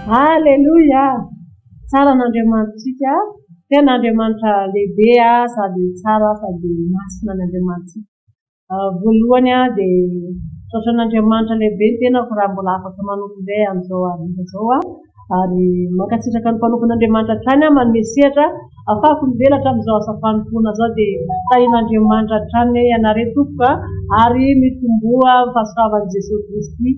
Aleloia! Tsara an'Andriamanitsika, tena Andriamanitra lehibe sady tsara sady masina ny Andriamanitsika. Voalohany dia misaotra an'Andriamanitra lehibe ny tenako raha mbola afaka manompo indray amin'izao hariva izao aho. Ary mankasitraka ny mpanompon'Andriamanitra hatrany aho manome sehatra ahafahako mivelatra amin'izao asa fanompoana izao dia tahian'Andriamanitra hatrany ianareo tompoko ary mitomboa amin'ny fahasoavan'i Jesoa Kristy.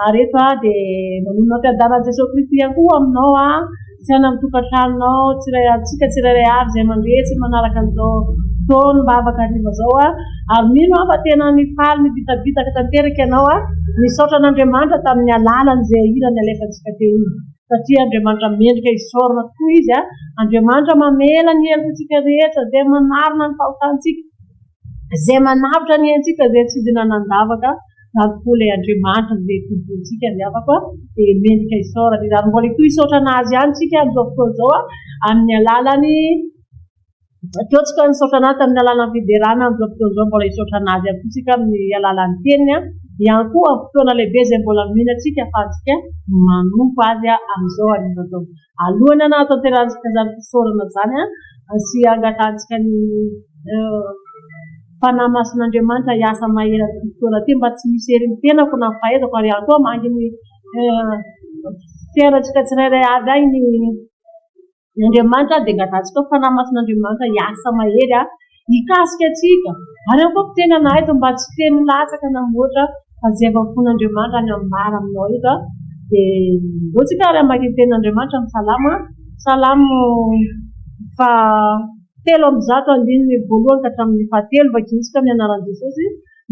Ary eto aho dia manonona fiadanan'i Jesoa Kristy ihany koa aminao aho, sy any amin'ny tokantranonao, tsiray antsika tsirairay avy izay mandre sy manaraka an'izao fotoam-bavaka hariva izao aho. Ary mino aho fa tena nifaly nibitabitaka tanteraka ianao aho, nisaotra an'Andriamanitra tamin'ny alalan'izay hira nalefantsika teo iny. Satria Andriamanitra mendrika hisaorana tokoa Izy, Andriamanitra mamela ny helokantsika rehetra, izay manarona ny fahotantsika. Izay manavotra ny aintsika, izay tsy hidina nandavaka, izany tokoa ilay Andriamanitra izay tompontsika ry havako a, dia mendrika hisaorana izy. Ary mbola hitohy hisaotra an'Azy ihany isika amin'izao fotoana izao a, amin'ny alalan'ny, teo tsika nisaotra an'Azy tamin'ny alalan'ny fiderana, amin'izao fotoana izao mbola hisaotra an'Azy ihany koa isika amin'ny alalan'ny teniny a, ihany koa amin'ny fotoana lehibe izay mbola nomeny antsika ahafahantsika manompo Azy amin'izao hariva izao. Alohan'ny hanatanterahantsika izany fisaorana izany sy hangatahantsika ny Fanahy Masin'Andriamanitra hiasa mahery amin'ity fotoana ity mba tsy hisy herin'ny tenako na ny fahaizako ary ihany koa hamangy ny fiainantsika tsirairay avy any ny Andriamanitra dia angatahantsika ny Fanahy Masin'Andriamanitra hiasa mahery hikasika antsika ary ihany koa mpiteny anay eto mba tsy teny latsaka na mihoatra fa izay efa fon'Andriamanitra any ambara aminao eto dia ndao tsika ary hamaky ny tenin'Andriamanitra amin'ny Salamo Salamo faha 103 andininy voalohany ka hatramin'ny fahatelo vakintsika amin'ny anaran'i Jesosy.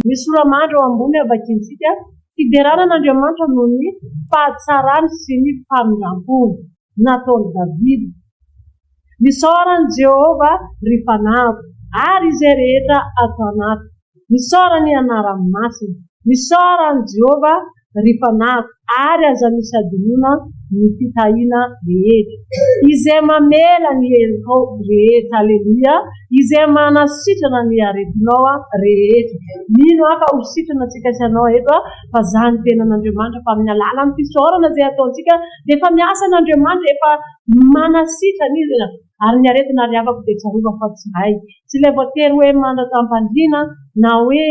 Misy sora-mandry eo ambony vakintsika fiderana an'Andriamanitra noho ny fahatsarany sy ny famindram-pony nataon'i Davida. Misaora an'i Jehovah, ry fanahiko, ary izay rehetra ato anatiko. Misaora ny anarany masina. Misaora an'i Jehovah, ry fanahiko, ary aza misy hadinoina ny fitahiana rehetra. Izay mamela ny helokao rehetra. Aleloia! Izay manasitrana ny aretinao rehetra. Mino aho fa ho sitrana antsika sy ianao eto, fa izany tenan'Andriamanitra, fa amin'ny alalan'ny fisaorana izay ataontsika, dia efa miasa an'Andriamanitra, efa manasitrana izy ary ny aretina ry havako dia tsarovana fa tsy hay tsy ilay voatery hoe mandratra-ampandriana na hoe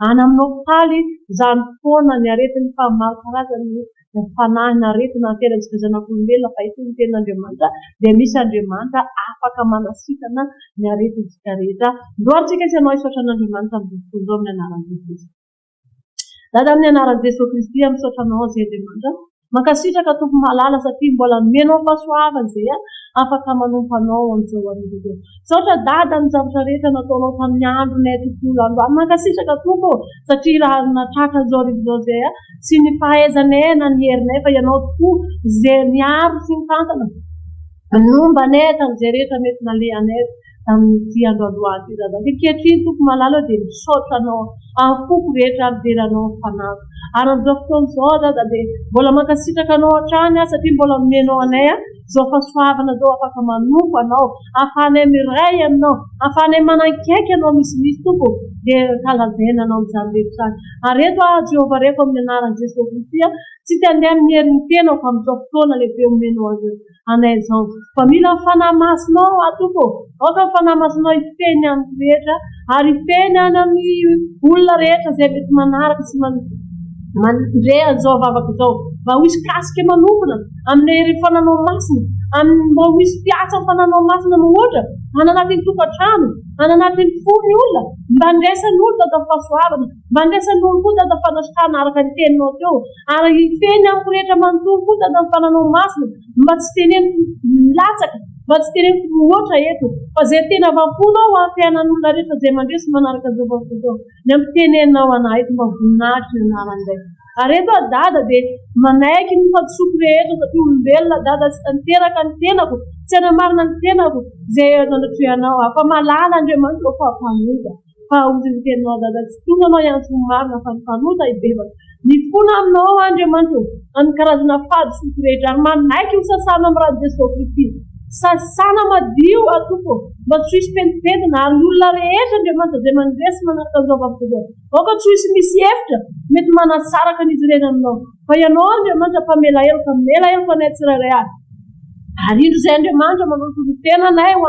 any amin'ny hopitaly izany foana ny aretina fa maro karazany ny fanahina aretina ny fiainantsika zanak'olombelona fa eto ny tenin'Andriamanitra dia misy Andriamanitra afaka manasitrana ny aretintsika rehetra. Ndao ary tsika sy ianao hisaotra an'Andriamanitra amin'izao fotoana izao amin'ny anaran'i Jesosy. Dada amin'ny anaran'i Jesoa Kristy aho misaotra anao Zay Andriamanitra. Mankasitraka Tompo malala satria mbola nomenao fahasoavana izay afaka manompo anao amin'izao hariva izao. Misaotra Dada amin'ny zavatra rehetra nataonao tamin'ny andronay tontolo androany. Mankasitraka Tompo ô satria raha nahatratra an'izao hariva izao izay tsy ny fahaizanay na ny herinay fa ianao tokoa izay niaro sy nitantana nomba anay tamin'izay rehetra mety nalehanay tamin'ity andro androany ity Dada. Ankehitriny Tompo malala aho dia misaotra Anao amin'ny foko rehetra ary midera Anao amin'ny fanahiko. Ary amin'izao fotoana izao aho Dada dia mbola mankasitraka Anao hatrany aho satria mbola nomenao anay izao fahasoavana izao afaka manompo Anao, ahafahanay miray Aminao, ahafahanay manankaiky Anao misimisy Tompo dia ankalazaina Anao amin'izany rehetra izany. Ary eto aho Jehovah Raiko amin'ny anaran'i Jesoa Kristy tsy te handeha amin'ny herin'ny tenako amin'izao fotoana lehibe omenao azy anay izao. Fa mila ny Fanahy Masinao aho, Tompo ô. Aoka ny Fanahy Masinao hifehy ny amiko rehetra, ary hifehy ny any amin'ny olona rehetra izay mety manaraka sy mandre an'izao vavaka izao. Mba ho hisy kasika manokana amin'ny herin'ny Fananao Masina, amin'ny mba ho hisy fiasan'ny Fananao Masina mihoatra any anatin'ny tokantrano, any anatin'ny fon'ny olona, mba handraisan'ny olona Dada fahasoavana, mba handraisan'ny olona koa Dada fanasitrana araka ny teninao teo. Ary hifehy ny amiko rehetra manontolo koa Dada ny Fananao Masina, mba tsy teneniko milatsaka, mba tsy teneniko mihoatra eto, fa izay tena avy am-ponao ho an'ny fiainan'olona rehetra izay mandre sy manaraka an'izao vaovao izao, ny ampiteneninao anah eto mba voninahitry ny anaran'ilay. Ary eto aho Dada dia manaiky ny fahadisoako rehetra satria olombelona Dada tsy tanteraka ny tenako, tsy hanamarina ny tenako izay anatrehanao aho, fa malala Andriamanitra fa mpanota. Fa hoy ny teninao Dada, tsy tonga anao hiantso ny marina fa ny mpanota hibebaka. Mifona aminao aho Andriamanitra ô, amin'ny karazana fahadisoako rehetra ary manaiky ho sasana amin'ny ran'i Jesoa Kristy. Sasana madio aho Tompo ô, mba tsy ho hisy pentimpentina ary ny olona rehetra Andriamanitra izay mandre sy manaraka an'izao vavaka izao, aoka tsy ho hisy misy hevitra mety manasaraka an'izy ireny aminao, fa Ianao Andriamanitra mpamela heloka, mamela heloka anay tsirairay avy. Ary indro izay Andriamanitra manolotra ny tenanay ho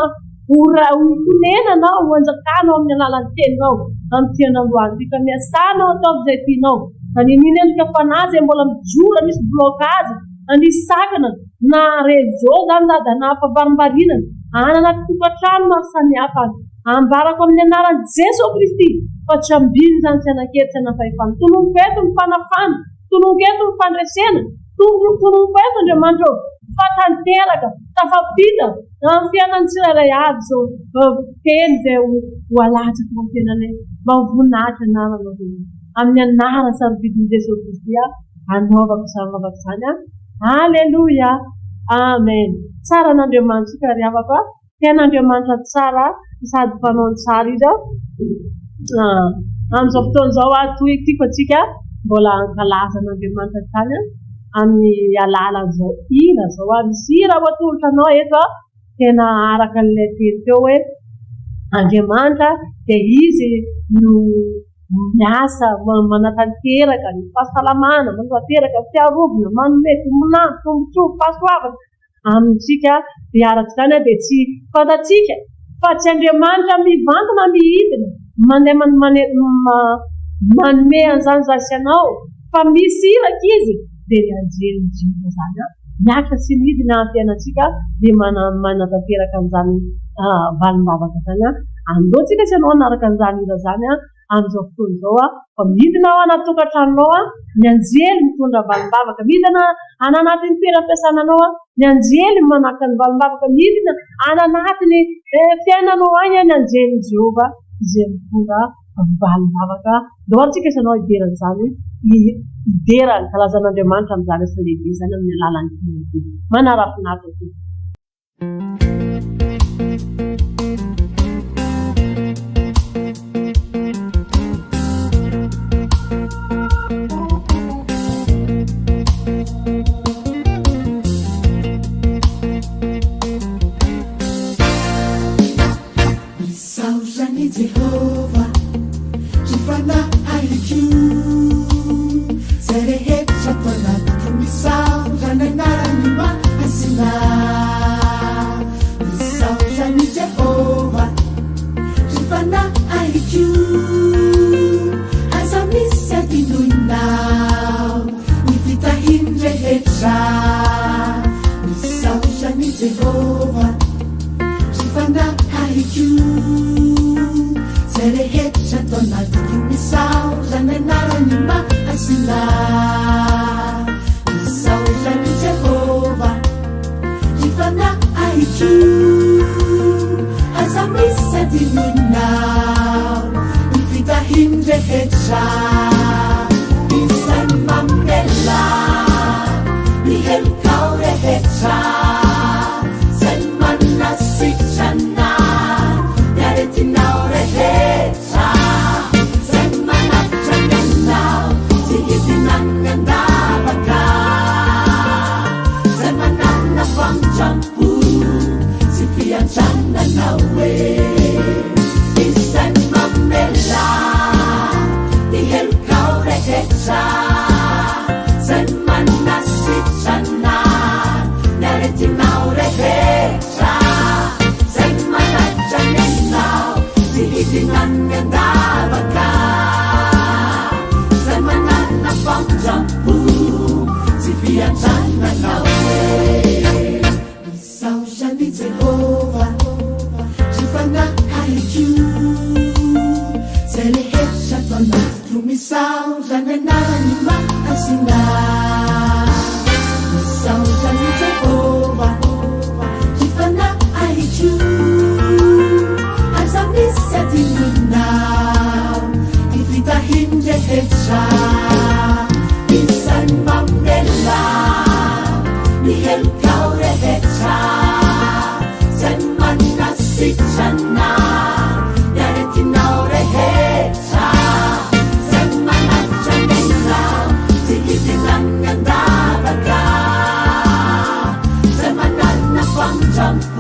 ho honenanao, ho hanjakanao amin'ny alalan'ny teninao amin'ity androany ity, ka miasà anao ataovy izay tianao, na n'inon'inona endrika fanahy izay mbola mijoro hanisy blocage, Hanisy sakana na réseau zany dada na famparimbarinana any anaty tokantrano maro samihafa any. Ambarako amin'ny anaran'i Jeso Kristy fa tsy ambiny izany tsy hanan-kery tsy hanam-pahefana. Tononiko eto ny fanafana, tononiko eto ny fandresena, tononiko eto Andriamanitra ô fa tanteraka, tafampita amin'ny fiainan'ny tsirairay avy izao teny izay ho alatsaka ao amin'ny fiainanay mba ho voninahitra anaranao Jehovah. Amin'ny anarana sarobidin'i Jeso Kristy aho. Anaovako izany vavaka izany an. Aleloia. Amen. Tsara an'Andriamanitsika ry havako a. Tena Andriamanitra tsara sady mpanao ny tsara izy a. Amin'izao fotoana izao a, toy tiako antsika mbola hankalaza an'Andriamanitra hatrany amin'ny alalan'izao hira izao a. Misy hira ho atolotra anao eto a. Tena araka an'ilay teny teo hoe Andriamanitra dia Izy no miasa, manatanteraka ny fahasalamana, manatanteraka ny fiarovana, manome tombon'andro, tombontsoa, fahasoavana amintsika. Dia araka izany dia tsy fantatsika fa tsy Andriamanitra mivantana mihidina mandeha manome an'izany za sy ianao fa misy iraka Izy dia ny anjelin'i Jehovah izany an. Miakatra sy midina amin'ny fiainantsika dia manatanteraka an'izany valim-bavaka izany an. Andao tsika sy ianao hanaraka an'izany hira izany an, amin'izao fotoana izao an, fa midina ao anaty tokantranonao an, ny anjely mitondra valim-bavaka, midina any anatin'ny toeram-piasana anao an, ny anjely manaka ny valim-bavaka, midina any anatin'ny fiainanao any an, ny anjelin'i Jehovah izay mitondra Valim-bavaka. Ndao ary tsika isanao hidera an'izany, hidera ny kalazan'Andriamanitra amin'izany asa lehibe izany amin'ny alalan'ny hira ity. Manara-finaritra tompoko. Misaotra an'i Jehovah, ry fanahiko, Izay rehetra ato anatiko misaotra ny anarany masina. Misaotra an'i Jehovah, ry fanahiko, Aza misy adinoinao ny fitahiany rehetra. Misaotra an'i Jehovah. Ry fanahiko, Izay rehetra ato anatiko misaotra ny anarany masina. Misaotra an'i Jehovah, ry fanahiko, aza misy adinoinao ny fitahiany rehetra. Izay mamela ny helokao rehetra. Zay manasitrana ny aretinao rehetra, Zay manavotra ny ainao tsy hidinan'ny an-davaka, Zay manana famindram-po sy fiantrana anao e. Izay mamela ny helokao rehetra, Zay manasitrana Ny aretinao rehetra Zay manaitra ny ainao Tsy hidinan'ny an-davaka Zay manana famindram-po Tsy fiantrana anao e Misaotra an'i Jehovah Ry fanahiko Zay rehetra ato anatiko Misaotra ny anarany masina Misaotra an'i Jehovah Ry fanahiko Aza misy adinoinao Ny fitahiany rehetra Izay mamela Ny helokao rehetra Izay manasitrana Ny aretinao rehetra Izay manavotra ny ainao tsy hidinan'ny an-davaka, Izay manarina famindram-po.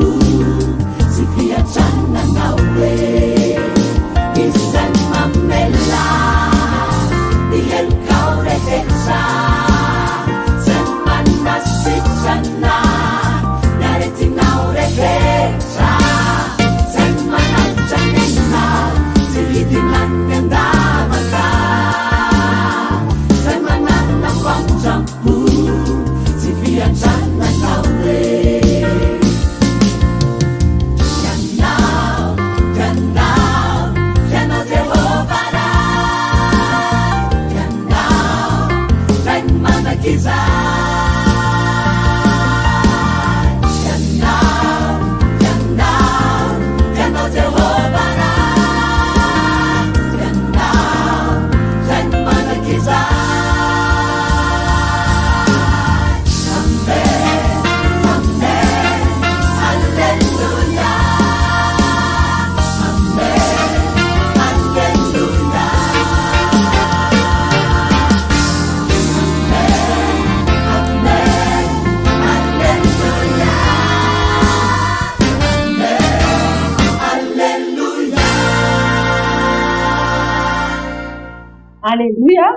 Aleloia!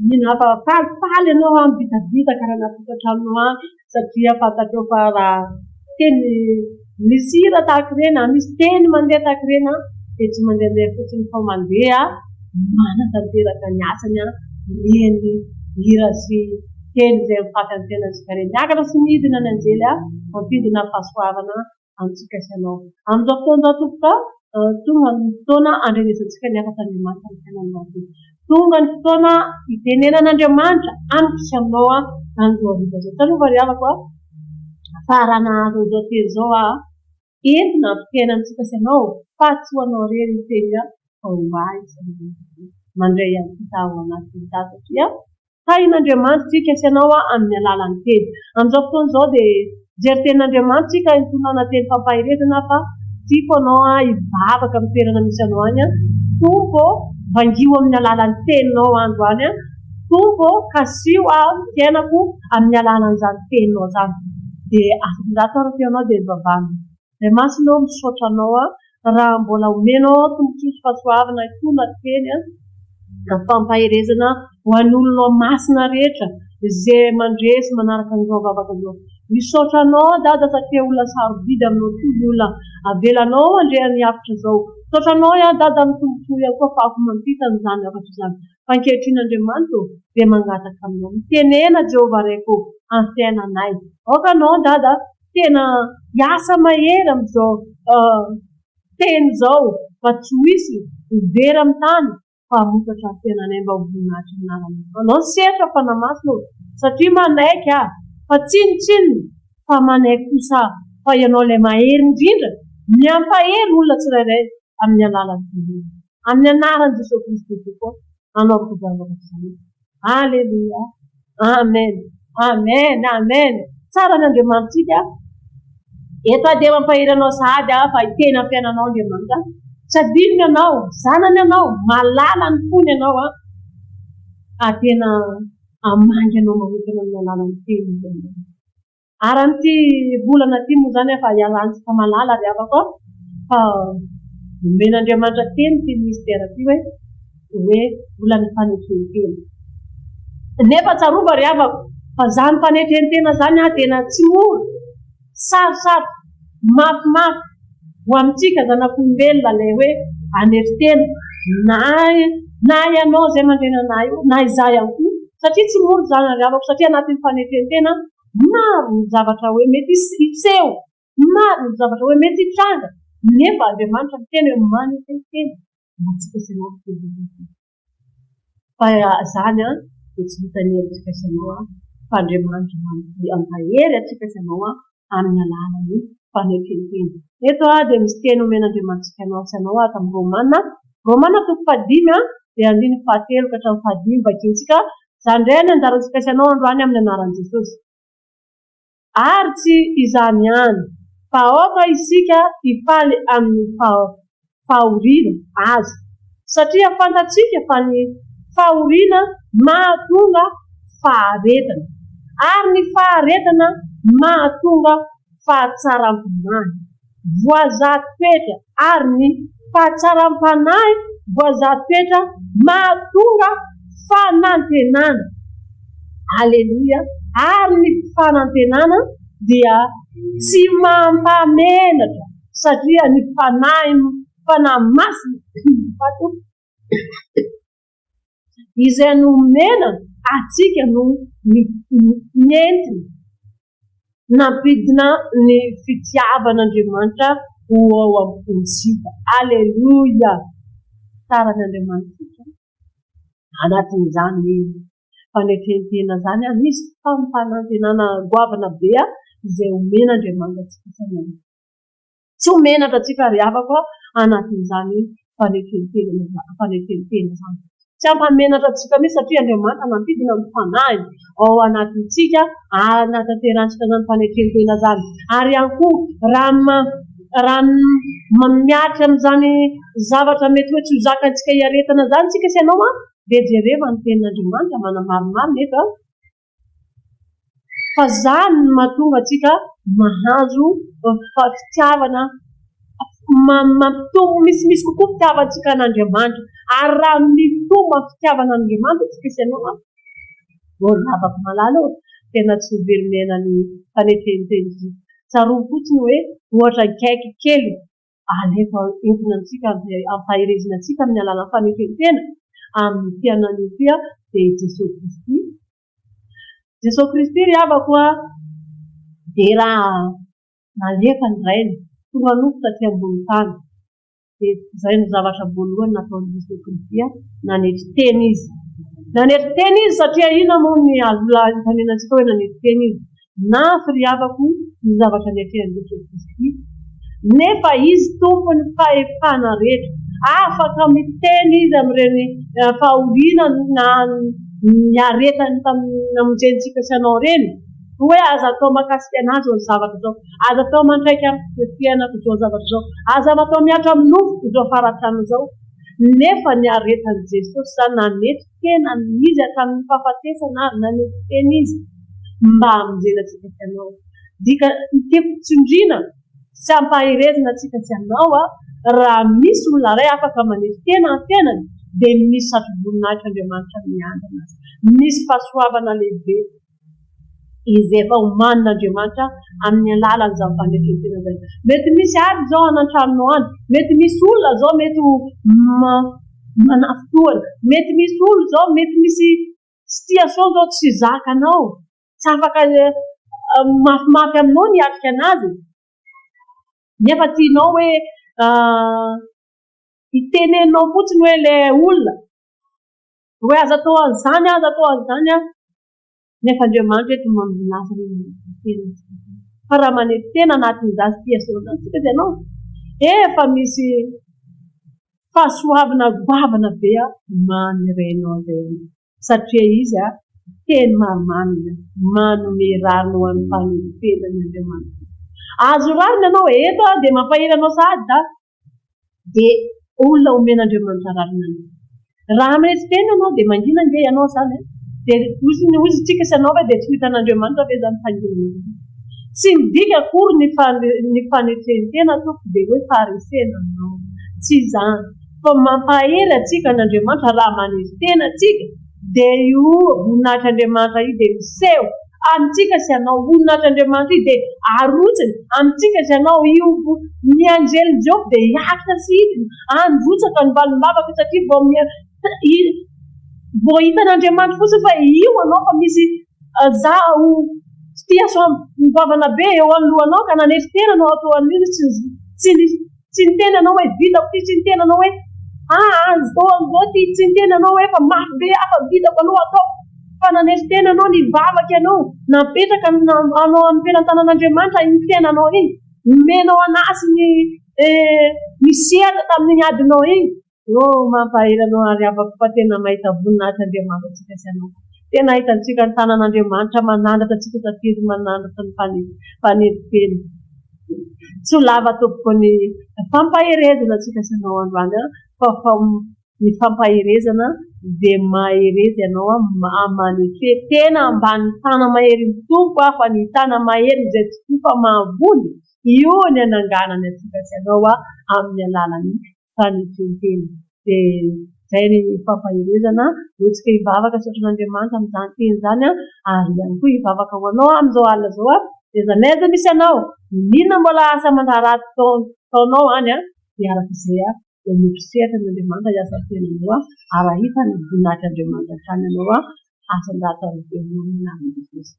Mino aho fa falifaly ianao an, mibitabitaka raha anaty tokantranonao any satria fantatrao fa raha teny misy hira tahaka ireny na misy teny mandeha tahaka ireny an, dia tsy mandehandeha fotsiny fa mandeha manatanteraka ny asany an, ireny hira sy teny izay mifafy amin'ny fiainantsika ireny. Miakatra sy midina ny anjely an, mampidina fahasoavana amintsika sy ianao. Amin'izao fotoana izao tompoko a, tonga ny fotoana handrenesantsika ny hafatr'Andriamanitra amin'ny fiainanao ity. Tonga ny fotoana hitenenan'Andriamanitra amiko sy aminao amin'izao hariva izao. Tsarovy ry havako a, fa raha nahazo an'izao teny izao aho, entina hampiteny amintsika sy ianao fa tsy ho anao irery io teny io fa ho ahy sy anao. Mandray ihany kosa aho ao anatin'izany satria Tahin'Andriamanitra isika sy ianao amin'ny alalan'ny teny. Amin'izao fotoana izao dia mijery tenin'Andriamanitra isika hitondrana teny fampaherezana fa tiako ianao hivavaka amin'ny toerana misy anao any. Tompo ô, vangio amin'ny alalan'ny teninao androany. Tompo ô, kasiho aho ny fiainako amin'ny alalan'izany teninao izany. Dia afindrato ary ny feonao dia mivavaha aminy. Ray Masina ô, misaotra Anao aho raha mbola omenao tombontsoa sy fahasoavana hitondra teny fampaherezana ho an'ny olonao masina rehetra izay mandre sy manaraka an'izao vavaka izao. Misaotra Anao aho Dada satria olona sarobidy aminao tokoa ny olona avelanao handre ny hafatra izao. Misaotra Anao aho Dada amin'ny tombontsoa ihany koa afahako mampita an'izany hafatra izany. Fa ankehitriny Andriamanitra ô, dia mangataka Aminao, mitenena Jehovah Raiko ô, amin'ny fiainanay. Aoka Anao Dada tena hiasa mahery amin'izao teny izao mba tsy ho hisy ho very amin'ny tany fa hamokatra ny fiainanay mba ho voninahitry ny anaranao. Anao ny sehatra Fanahy Masina ô, satria manaiky aho fa tsinontsinona fa manaiky kosa aho fa Ianao ilay mahery indrindra miampahery olona tsirairay amin'ny alalan'ny finoana. Amin'ny anaran'i Jesoa Kristy Tompo anaovako izany zavatra izany. Aleloia. Amen. Amen. Amen. Tsara ny Andriamanitsika. Eto aho dia mampahery anao sahady aho fa hiteny amin'ny fiainanao Andriamanitra. Tsy adinony ianao, zanany ianao, malala ny fony ianao an. Ary tena hamangy anao manokana amin'ny alalan'ny teniny Andriamanitra. Ary amin'ity volana ity moa izany efa iarahantsika mahalala ry havako fa nomen'Andriamanitra teny ity ministera ity hoe hoe volan'ny fanetren-tena. Nefa tsarovy ry havako fa izany fanetren-tena izany tena tsy mora, sarosarotra, mafimafy ho amintsika zanak'olombelona ilay hoe hanetry tena na na ianao izay mandre anah io na izaho ihany koa satria tsy mora izany ry havako satria anatin'ny fanetren-tena Maro ny zavatra hoe mety hiseho, maro ny zavatra hoe mety hitranga, nefa Andriamanitra miteny hoe manetren-tena ho antsika sy ianao ry Fiangonana. Fa izany dia tsy vitan'ny herintsika sy ianao, fa Andriamanitra mampahery antsika sy ianao amin'ny alalan'ny fanetren-tena. Eto dia misy teny omen'Andriamanitsika anao sy ianao ato amin'ny Romana, Romana toko fahadimy dia andininy fahatelo ka hatramin'ny fahadimy vakintsika. Izany indray ny anjarantsika sy ianao androany amin'ny anaran'i Jesosy. Ary tsy izany ihany, fa aoka isika hifaly amin'ny fahoriana aza, satria fantatsika fa ny fahoriana mahatonga faharetana, ary ny faharetana mahatonga fahatsaram-panahy. Voazaha toetra, ary ny fahatsaram-panahy voazaha toetra mahatonga fanantenana. Aleloia! Ary ny fanantenana dia tsy mampamenatra satria ny Fanahy, Fanahy Masina, izay nomena antsika no nentina nampidina ny fitiavan'Andriamanitra ho ao am-pontsika. Aleloia! Tsara ny Andriamanitsika. Anatin'izany fanetren-tena izany, misy fampanantenana goavana be izay omen'Andriamanitra antsika isan'andro. Tsy ho menatra antsika ry havako anatin'izany fanetren-tena izany. Tsy hampamenatra antsika mihitsy satria Andriamanitra nampidina ny Fanahiny ao anatintsika hanatanterahantsika izany fanetren-tena izany. Ary ihany koa raha raha miatrika amin'izany zavatra mety hoe tsy ho zakantsika hiaretana izany isika sy ianao dia jereva ny tenin'Andriamanitra manamarimarina eto Fa zany no mahatonga antsika mahazo fitiavana, mampitombo misimisy kokoa fitiavantsika an'Andriamanitra. Ary raha mitombo amin'ny fitiavana an'Andriamanitra isika sy ianao an. Ô ry havako malala ô, tena tsy ho very miaina ny fanetren-tena isika. Tsarovy fotsiny hoe ohatra akaiky kely alefa entina antsika ampaherezina antsika amin'ny alalan'ny fanetren-tena amin'ny fiainana ity dia i Jesoa Kristy. Jesoa Kristy ry havako a, dia raha nalefa ny Rainy tonga nofo taty ambony tany dia izay no zavatra voalohany nataon'i Jesoa Kristy, nanetry tena Izy. Nanetry tena Izy satria inona moa ny azo lazaina antsika hoe nanetry tena Izy? Nafy ry havako ny zavatra niatrehan'i Jesoa Kristy, nefa Izy Tompon'ny fahefana rehetra. Afaka miteny Izy amin'ireny fahoriana na niaretany tamin'ny namonjentsika sy anao ireny, hoe aza atao mahakasika an'ahy izao zavatra izao, aza atao mantraika amin'ny fiainako izao zavatra izao, aza atao mihatra amin'ny nofoko izao faharatrana izao. Nefa niaretan'i Jesosy izany, nanetry tena Izy hatramin'ny fahafatesana ary nanetry tena Izy mba hamonjena antsika sy anao. Dika, ny tiako tsindriana sy ampaherezina antsika sy anao, raha misy olona iray afaka manetry tena amin'ny fiainany, dia misy satroboninahitr' Andriamanitra miandry azy. Misy fahasoavana lehibe. izay efa omanin'Andriamanitra amin'ny alalan'izany fanetren-tena izany. Mety misy ady izao any an-tranonao any, mety misy olona izao mety ho manafintohina, mety misy olona izao mety misy situation izao tsy zakanao, tsy afaka mafimafy aminao ny hiatrika an'azy, nefa tianao hoe hitenenao fotsiny hoe ilay olona hoe aza atao an'izany, aza atao an'izany an. Nefa Andriamanitra eto milaza hoe manetry tena isika. Fa raha manetry tena anatin'izany situation izany isika dia ianao efa misy fahasoavana goavana be manerenao izay ianao. Satria Izy teny maromaro Izy manome rariny ho an'ny mpanetry tenany Andriamanitra. Azo rariny ianao eto dia mampahery anao sahady za. Dia olona omen'Andriamanitra rariny anao. Raha manetry tena ianao dia mangina ange ianao izany e. Dia hozy ny hozy tsika sy ianao ve dia tsy ho hitan'Andriamanitra ve izany fanginana izany. Tsy midika akory ny ny fanetren-tena tompoko dia hoe faharesena aminao. Tsy izany. Fa mampahery antsika an'Andriamanitra raha manetry tena tsika dia io voninahitr'Andriamanitra io dia miseho amintsika sy ianao. Voninahitr'Andriamanitra io dia arotsiny amintsika sy ianao. Io ny anjelin'i Jehovah dia hiakatra sy hidina handrotsaka ny valim-bavaka satria vao vao hitan'Andriamanitra fotsiny fa io anao fa misy zaho situation goavana be eo anoloanao ka nanetry tena anao atao an'io tsy tsy Tsy niteny anao hoe vitako ity, tsy niteny anao hoe aa zao an'izao ity, tsy niteny anao hoe efa mafy be aho fa vitako aloha ataoko. Fa nanetry tena anao, nivavaka ianao, napetraka anao amin'ny pelan-tanan'Andriamanitra iny fiainanao iny, nomenao an'azy ny ny sehatra tamin'iny adinao iny. Oh, mampahery anao ary havako fa tena mahita voninahitra Andriamanitra antsika sy anao. Tena ahitantsika ny tanan'Andriamanitra manandratra antsika satria Izy manandratra ny mpanetry tena. Tsy ho lava tompoko ny fampaherezana antsika sy anao androany an, fa ny fampaherezana dia mahereza ianao manetre tena ambanin'ny tana-maherin'ny Tompo fa ny tana-maheriny izay tsy koa fa mahavony, io ny ananganany antsika sy anao amin'ny alalan'ny fanetren-tena. Dia izay ny fampaherezana. Hoentsika hivavaka hisaotra an'Andriamanitra amin'izany teny izany ary ihany koa hivavaka ho anao amin'izao alina izao. Dia aiza n'aiza misy anao, n'inona mbola asa aman-draharaha ataonao any, dia araka izay dia omeko sehatra ny Andriamanitra hiasa amin'ny fiainanao ary hahita ny voninahitr'Andriamanitra hatrany ianao asan-draha ataonao amin'ny anaran'i Jesosy.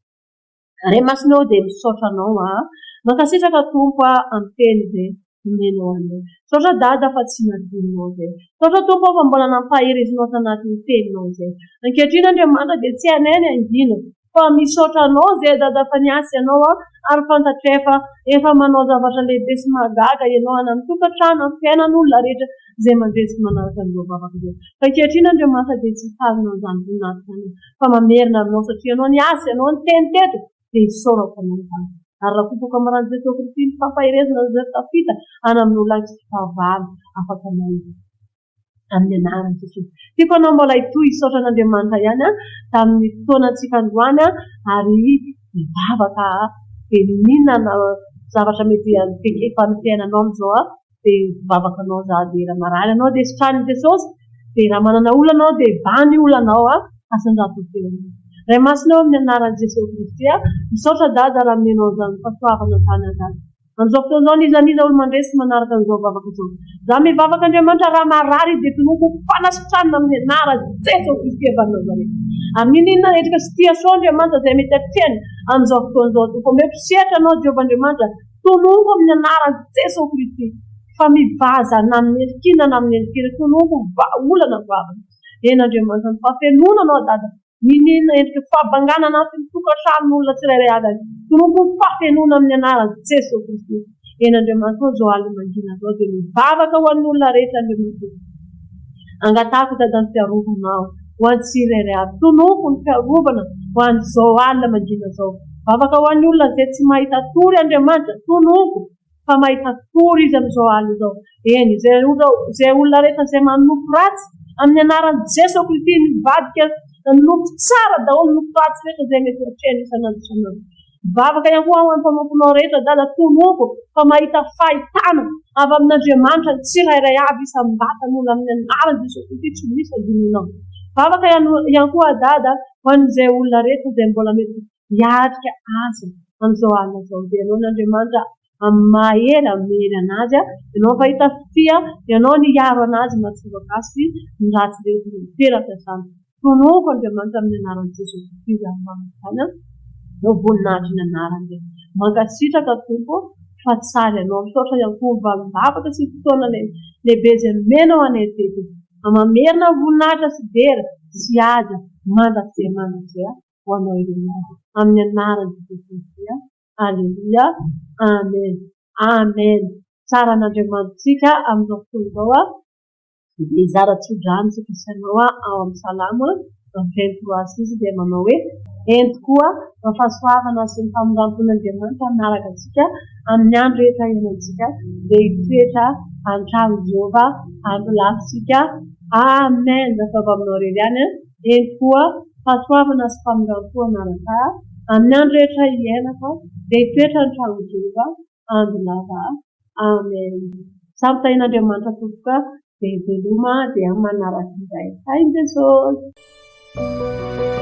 Ray Masina ô dia misaotra Anao aho. Mankasitraka Tompo a amin'ny teny izay nomenao anay. Misaotra Dada fa tsy nadinonao izay. Misaotra Tompo ô fa mbola nampaherezinao tanatin'ny teninao izay. Ankehitriny Andriamanitra dia tsy hainay ny hangina fa misaotra Anao izay Dada fa niasa Ianao a ary fantatray fa efa manao zavatra lehibe sy mahagaga Ianao any amin'ny tokantrano, amin'ny fiainan'olona rehetra izay mandre sy manaraka an'izao vavaka izao. Fa ankehitriny Andriamanitra dia tsy hitazona an'izany voninahitra izany fa mamerina aminao satria ianao niasa, ianao niteny teto dia isaorako anao izany. Ary rakotako amin'ny ran'i Jesoa Kristy ny fampaherezana izay tafita any amin'ireo lahy fahavalo afaka mahita. Amin'ny anaran'i Jesosy. Tiako anao mbola hitohy hisaotra an'Andriamanitra ihany tamin'ny fotoanantsika androany ary hivavaka dia n'inona zavatra mety efa ny fiainanao amin'izao dia hivavaka anao za dia raha marary ianao dia sitranin'i Jesosy. Dia raha manana olana anao dia vaha ny olanao asandrato teo aminao. Ray Masina ô amin'ny anaran'i Jesoa Kristy a, misaotra Dada raha nomenao an'izany fahasoavana izany ahy Dada. Amin'izao fotoana izao n'iza n'iza olo mandre sy manaraka an'izao vavaka izao. Za mivavaka Andriamanitra raha marary izy dia tononiko ho fanasitranana amin'ny anaran'i Jesoa Kristy avy any Nazareta. Ary n'inon'inona endrika sy tia soa Andriamanitra izay mety atrehany amin'izao fotoana izao Tompo omeko sehatra Anao Jehovah Andriamanitra tononiko amin'ny anaran'i Jesoa Kristy fa mivaza na amin'ny endrik'inona na amin'ny endrik'inona tononiko vahaolana goavana. Eny Andriamanitra ny fahafenoana Anao Dada N'inon'inona endriky ny fahabangana anatin'ny tokantranon'olona tsirairay avy any. Tompo ny fahafenoana amin'ny anaran'i Jesoa Kristy. Eny Andriamanitra ô, izao alina mangina izao dia mivavaka ho an'ny olona rehetra Andriamanitra ô. Angatahako Dada ny fiarovanao ho an'ny tsirairay avy. Tononiko ny fiarovana ho an'izao alina mangina izao. Vavaka ho an'ny olona izay tsy mahita tory Andriamanitra. Tononiko fa mahita tory izy amin'izao alina izao. Eny, izay olona, izay olona rehetra izay manonofy ratsy, amin'ny anaran'i Jeso Kristy, mivadika nofy tsara daholo ny nofy ratsy rehetra izay mety ho atrehiny isan'andro isan'andro. Mivavaka ihany koa aho ho an'ny mpanomponao rehetra, Dada, tononiko fa mahita fahitana avy amin'Andriamanitra ny tsirairay avy isam-batan'olona amin'ny anaran'i Jeso Kristy, tsy misy adinoinao. Mivavaka ihany koa aho, Dada, ho an'izay olona rehetra izay mbola mety hiatrika azy amin'izao alina izao. Dia ianao n'Andriamanitra amin'ny maha hery amin'ny hery an'azy, ianao mpahita fitia, ianao ny hiaro an'azy mba tsy ho voakasiky ny ratsy rehetra izay miteraka izany. Tononiko Andriamanitra amin'ny anaran'i Jesoa Kristy izany vavaka izany an. Ho voninahitry ny anarany. Mankasitraka Tompo fa tsara ianao. Misaotra ihany koa ny valim-bavaka sy ny fotoana lehibe izay nomenao anay teto. Mamerina ny voninahitra sy dera sy haja mandrakizay mandrakizay ho anao irery ihany. Amin'ny anaran'i Jesosy Kristy. Aleloia. Amen. Amen. Tsara an'Andriamanitsika amin'izao fotoana izao. Dia hizara tsodrano isika sy ianao ao amin'ny Salamo 23 6 dia manao hoe, Eny tokoa, ny fahasoavana sy ny famindram-pon'Andriamanitra hanaraka antsika amin'ny andro rehetra iainantsika, dia hitoetra an-tranon'i Jehovah andro lava isika. Amen. Ataovy aminao irery ihany. Eny tokoa, fahasoavana sy famindram-po hanaraka ahy amin'ny andro rehetra iainako, dia hitoetra ny tranon'i Jehovah andro lava. Amen. Samy tahian'Andriamanitra tompoko a, dia veloma dia amin'ny manaraka indray. Tahin'i Jesosy.